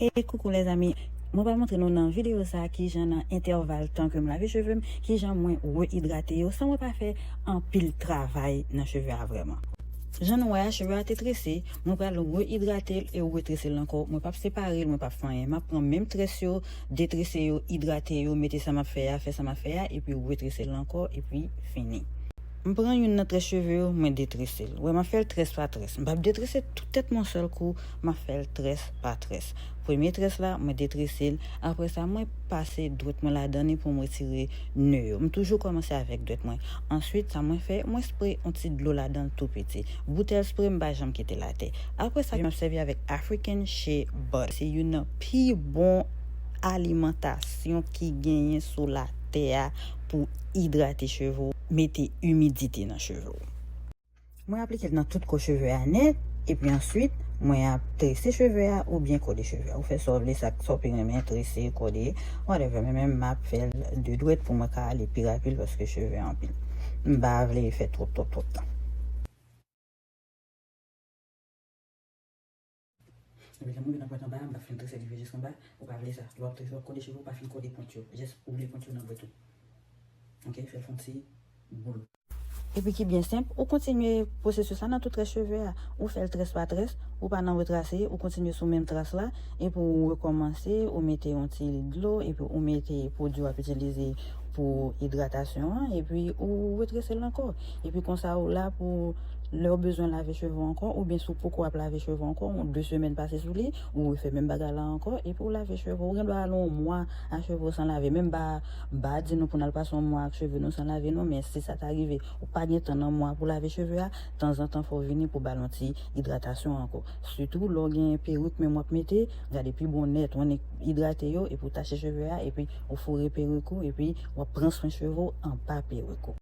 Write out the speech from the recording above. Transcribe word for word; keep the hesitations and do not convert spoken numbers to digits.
E koukou lèzanmi, mwen pral montre nou nan videyo sa kijan nan entèval tan ke m lave cheve m, kijan mwen reidrate yo san mwen pa fè anpil travay nan cheve a vrèman. Jan nou wè a, cheve a te trese, mwen pral reidrate l e retrese l ankò. Mwen p ap separe l, mwen p ap fè anyen. M ap pran menm très yo, detrese yo, idrate yo, mete sa m ap fè a, fè sa m ap fè a, epi retrese l ankò, epi fini. M pran youn nan très cheve yo, mwen detrese l. Wè, m ap fè l très pa très. M p ap detrese tout tèt mwen yon sèl kou, m ap fè l très pa très. Premye très la, mwen detrese l. Apre sa, mwen pase dwèt mwen ladan li pou m retire ne yo. M toujou kòmanse avèk dwèt mwen. Answit, sa mwen fè, mwen spre yon ti dlo ladan l tou piti. Boutèy spre, m pa janm kite l atè. Apre sa, m ap sèvi avèk African Shea Butter. Se youn nan pi bon alimantasyon ki genyen sou latè a pou idrate cheve w, mete imidite nan cheve w. Mwen aplike l nan tout kò cheve a nèt, epi answit, mwen ap trese cheve a oubyen kode cheve a. Ou fè sa w vle, sa, sa w pi renmen, trese, kode, whatever. Men, men m ap fè l de dwèt pou mwen ka ale pi rapid paske cheve anpil. M pa vle fè twòp, twòp, twòp tan. Epi lè m rive nan pwent anba a, m pa fin trese rive jis anba, ou pa vle sa. Lè w ap trese, w ap kode cheve, ou pa fin kode pwent yo. Jis oule pwent yo nan dwèt ou. Ok, fè l fè yon ti boul. Epi ki byen senp, ou kontinye pwosesis la nan tout très cheve a. Ou fè l très pa très, ou pa nan retrase, ou kontinye sou menm tras la, epi ou rekòmanse, ou mete yon ti dlo, epi ou mete pwodui w ap itilize pou idratasyon an, epi ou retrese l ankò. Epi konsa ou la pou lè w bezwen lave cheve w ankò, oubyen si w poko ap lave cheve w ankò, yon de semèn pase sou li, ou refè menm bagay la ankò, epi ou lave cheve w. Ou gen dwa al yon mwa a cheve w san lave. Menm ba, ba di nou pou n al pase yon mwa ak cheve nou san lave non, men si sa ta rive, ou pa gen tan nan mwa pou lave cheve a, tanzantan fò w vini pou ba l yon ti idratasyon ankò. Sitou lè w gen perik menm w ap mete, gade pi bon nèt, w annik idrate yo, epi w tache cheve a, epi ou foure perik ou, epi w ap pran swen cheve w anba perik ou.